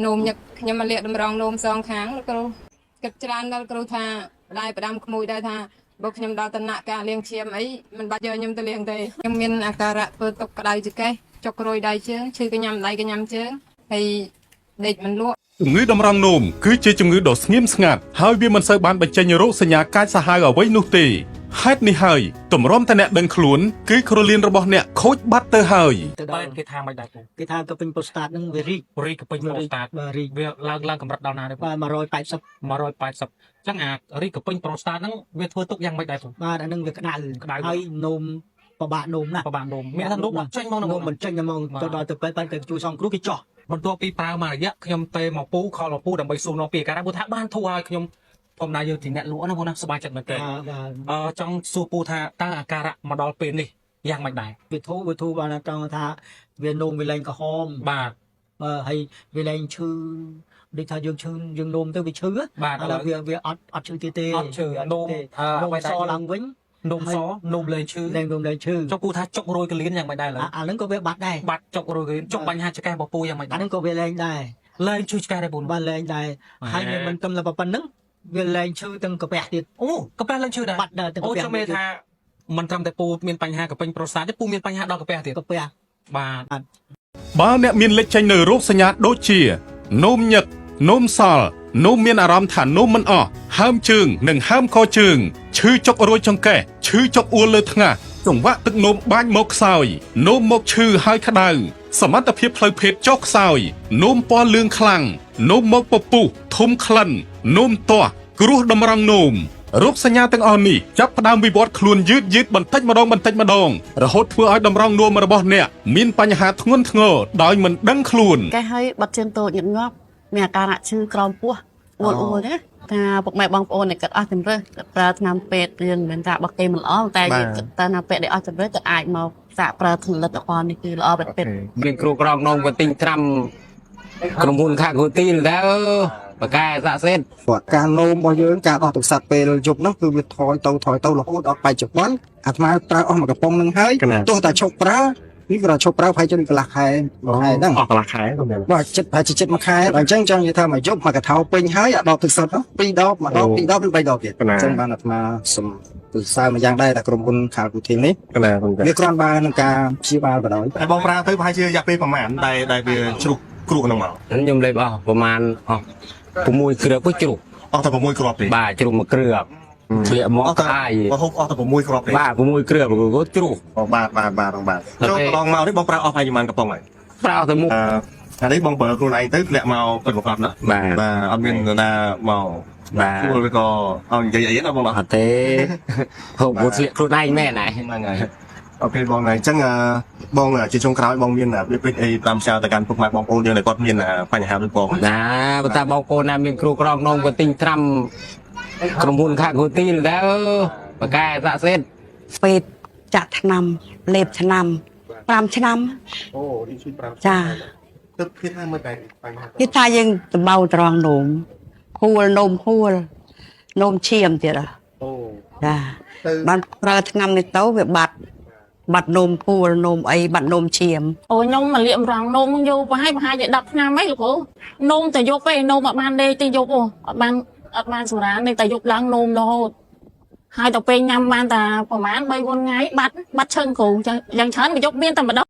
នោមញឹកខ្ញុំមកលាកតម្រងនោមសងខាងលោកគ្រូគិតច្រើនដល់គ្រូថាម្ដាយផ្ដាំក្មួយដែរថាបើខ្ញុំដល់តំណាក់ការលាងឈាមអីមិនបាច់យកខ្ញុំទៅលាងទេខ្ញុំមានអាការៈធ្វើទុកក្តៅចង្កេះចុករយដៃជើងឈឺកញ្ញាំដៃកញ្ញាំជើងហើយដេកមិនលក់ ជំងឺតម្រងនោមគឺជាជំងឺដ៏ស្ងៀមស្ងាត់ហើយវាមិនសូវបានបញ្ចេញរោគសញ្ញាកាចសាហាវអ្វីនោះទេហេតុនេះហើយទម្រាំតែអ្នកដឹងខ្លួនគឺក្រលៀនរបស់អ្នកខូចបាត់ទៅហើយ ទៅដល់ បែបគេថាមិនដែរពូ គេថាក៏ពេញប្រូស្តាតហ្នឹងវារីក រីកកពេញប្រូស្តាត បាទរីក វាឡើងឡើងកម្រិតដល់ណាដែរពូ បាទ180 180អញ្ចឹងអារីកកពេញប្រូស្តាតហ្នឹងវាធ្វើទុកយ៉ាងម៉េចដែរពូ បាទអាហ្នឹងវាក្តៅ ក្តៅ ហើយនោមពិបាកនោមណាស់ ប្រហែលនោមមានថានោមអត់ចេញមក នោម នោម មិនចេញហ្មង បាទ ទៅដល់ទៅពេទ្យបានទៅជួយសងគ្រោះគេចោះ បន្ទាប់ពីប្រើមួយរយៈខ្ញុំទេមកពូខលមកពូដើម្បីសួរនាំពីអាការៈពូថាបានធូរហើយខ្ញុំធម្មតាយើងជាអ្នកលក់ណាពូណាសប្បាយចិត្តមែនទែន បាទបាទ អឺចង់សួរពូថាតើអាការៈមកដល់ពេលនេះយ៉ាងម៉េចដែរ វាធូរវាធូរបានត្រង់ថាវានោមវាលែងក្រហម បាទ បាទហើយវាលែងឈឺដូចថាយើងឈឺយើងនោមទៅវាឈឺ បាទ ឥឡូវវាវាអត់អត់ឈឺទៀតទេ អត់ឈឺ វា នោម ទេ អឺ នោមសឡើងវិញ នោមសនោមលែងឈឺ លែងនោមលែងឈឺ ចុះពូថាចុករយកលៀនយ៉ាងម៉េចដែរឡើយ អាហ្នឹងក៏វាបាត់ដែរ បាត់ចុករយកលៀនចុកបញ្ហាចង្កេះរបស់ពូយ៉ាងម៉េចដែរ អាហ្នឹងក៏វាលែងដែរ លែងឈឺឆ្កេះដែរពូ បាទលែងដែរហើយវាមិនត្រឹមតែប៉ុណ្្នឹងវាលែងឈឺទាំងកាពះទៀត អូកាពះលែងឈឺដែរ បាត់ដែរទាំង អូ កាពះ ចាំមានថាមិនត្រឹមតែពូមានបញ្ហាកពេញប្រូស្តាតទេពូមានបញ្ហាដល់កាពះទៀត កាពះ បាទ បើអ្នកមានលេចចេញនៅរោគសញ្ញាដូចជានោមញឹកនោមសល់នោមមានអារម្មណ៍ថានោមមិនអស់ហើមជើងនិងហើមកជើងឈឺចុករយចង្កេះឈឺចុកអួលលើថ្ងាសចង្វាក់ទឹកនោមបាញ់មកខ្សោយនោមមកឈឺហើយក្តៅសមត្ថភាពផ្លូវភេទចុះខ្សោយនោមពណ៌លឿងខ្លាំងនោមមកពពុះធុំក្លិននោមទាស់គ្រោះតម្រងនោមរោគសញ្ញាទាំងអស់នេះចាប់ផ្ដើមវិវត្តខ្លួនយឺតយឺតបន្តិចម្ដងបន្តិចម្ដងរហូតធ្វើឲ្យតម្រងនោមរបស់អ្នកមានបញ្ហាធ្ងន់ធ្ងរដោយមិនដឹងខ្លួន កែឲ្យបាត់ជើងតូចញឹកញាប់មានអាការៈឈឺក្រោមពោះអួលអួលណាថាពុកម៉ែបងប្អូនដែលគាត់អស់ជំរឿសគាត់ប្រើថ្នាំពេទ្យយើងមិនមែនថារបស់គេមិនល្អតែយើងគិតទៅណាពេទ្យដែលអស់ជំរឿសគាត់អាចមកសាកប្រើផលិតផលនេះគឺល្អពិតពិត មានគ្រូក្រងនងក៏ទិញត្រាំក្រុមហ៊ុនខាកូទីលដែរបកែសាក់សេត គាត់ការនោមរបស់យើងការដោះទឹកសត្វពេលយប់ហ្នឹងគឺវាថយទៅថយទៅរហូតដល់បច្ចុប្បន្នអាត្មាប្រើអស់មួយកំប៉ុងហ្នឹងហើយទោះតែឈប់ប្រើនេះក៏ឈប់ប្រើប្រហែលជាកន្លះខែមួយខែហ្នឹង អស់កន្លះខែទៅមែន បាទចិត្តប្រហែលជាចិត្តមួយខែដល់អញ្ចឹងចង់និយាយថាមួយយប់មួយកថោពេញហើយអាដបទឹកសុទ្ធហ្នឹងពីរដបមួយដបពីរដបឬបីដបទៀតអញ្ចឹងបានអាត្មាសូមសរសើរមួយយ៉ាងដែរតែក្រុមហ៊ុនខាល់គូធីលនេះ កណាបង វាគ្រាន់បើនឹងការព្យាបាលបណ្ដោយ តែបងប្រើទៅប្រហែលជារយៈពេលប្រហែលដែលដែលវាជ្រុះគ្រោះហ្នឹងមក ខ្ញុំលេបអស់ប្រហែលអស់6គ្រាប់ក៏ជ្រុះ អស់តែ6គ្រាប់ទេ បាទជ្រុះមួយគ្រាប់ធ្លាក់មក អស់តែ ខាយ បើហូបអស់តែ6គ្រាប់ទេ បាទ6គ្រាប់ក៏ជ្រុះ បាទបាទបាទបងបាទចូលកន្លងមកនេះបងប្រើអស់ប្រហែលជាប៉ុន្មានកំប៉ុងហើយ ប្រើទៅមុខ អឺអានេះបងប្រើខ្លួនឯងទៅធ្លាក់មកពិតប្រាកដណា បាទ បាទអត់មាននរណាមក បាទ គួលឬក៏ឲ្យនិយាយអីណាបង អត់ទេហូបធ្លាក់ខ្លួនឯងមែនហើយ ហ្នឹងហើយអូខេបងហើយអញ្ចឹងបងជាចុងក្រោយបងមានពាក្យពេចន៍អីតាមផ្សាយទៅកាន់ពុកម៉ែបងប្អូនយើងដែលគាត់មានបញ្ហាដូចបង ណាបើតាបងប្អូនណាមានគ្រូក្រងនងក៏ទិញត្រាំក្រុមហ៊ុនខាកូទីលដែរបកែសាក់សេត ពេទ្យចាក់ថ្នាំលេបថ្នាំ5ឆ្នាំ អូនេះជួយ5 ចា ទឹកគេថាមិនដែរបញ្ហា គេថាយើងដំបៅត្រង់នោមហួលនោមហួលនោមឈាមទៀតហ៎ អូ ចា ទៅ បានប្រើថ្នាំនេះទៅវាបាត់បាត់នោមហួលនោមអីបាត់នោមឈាម អូខ្ញុំមកលាកម្រងនោមហ្នឹងយូរប្រហែលប្រហែលជា10ឆ្នាំហើយលោកគ្រូនោមតែយប់ឯងនោមអត់បានដេកទេយប់អូអត់បានអត់បានសម្រានទេតែយប់ឡើងនោមរហូតហើយដល់ពេលញ៉ាំបានតែប្រហែល3 4ថ្ងៃបាត់បាត់ឈឹងគ្រូយ៉ាងច្រើនមួយយប់មានតែម្ដង